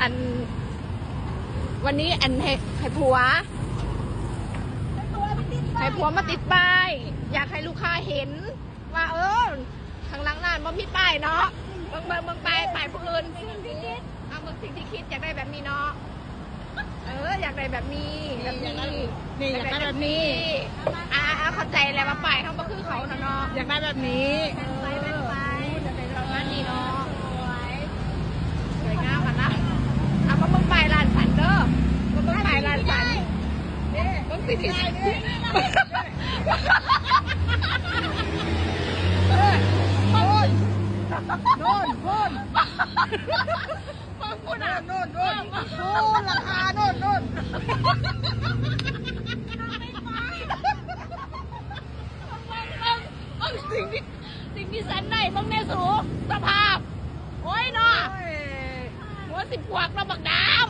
ອັນ ວັນນີ້ອັນໃຫ້ ໃຫ້ຜົວ ໃຫ້ຜົວມາຕິດປ້າຍ ຢາກໃຫ້ລູກຄ້າເຫັນວ່າ ເອີ ຂ້າງຫຼັງຮ້ານບໍ່ມີປ້າຍເນາະ. ເບິ່ງ ເບິ່ງ ເບິ່ງປ້າຍ ປ້າຍຜູ້ອື່ນ ເອົາເບິ່ງສິ່ງທີ່ຄິດ ຢາກໄດ້ແບບນີ້ເນາະ. ເອີ ຢາກໄດ້ແບບນີ້ ແບບນີ້ ນີ້ຢາກໄດ້ແບບນີ້. ອ່າ ເຂົ້າໃຈແລ້ວວ່າປ້າຍເຮົາບໍ່ຄືເຂົານະເນາະ. ຢາກໄດ້ແບບນີ້ ເອີ ຢາກໄດ້ປະມານນີ້ເນາະ. ສວຍງາມຫັ້ນນະ. ເອົາມາເບິ່ງປ້າຍຮ້ານສັນເດີ ມາເບິ່ງປ້າຍຮ້ານສັນ. ເບິ່ງຕິດ ເອີ ໂອ້ຍ ໂນ່ນ ໂນ່ນ ເບິ່ງພຸ້ນນະ ໂນ່ນ ໂນ່ນ ໂນ່ນ ລາຄາໂນ່ນ ໂນ່ນ. ເບິ່ງ ເບິ່ງ ເບິ່ງສິ່ງທີ່ ສິ່ງທີ່ສັນໄດ້ ເບິ່ງແນ່ສູ ສະພາບ ໂອ້ຍເນາະ ໂອ້ຍ ຫົວຊິປວກເນາະ ບັກດຳ.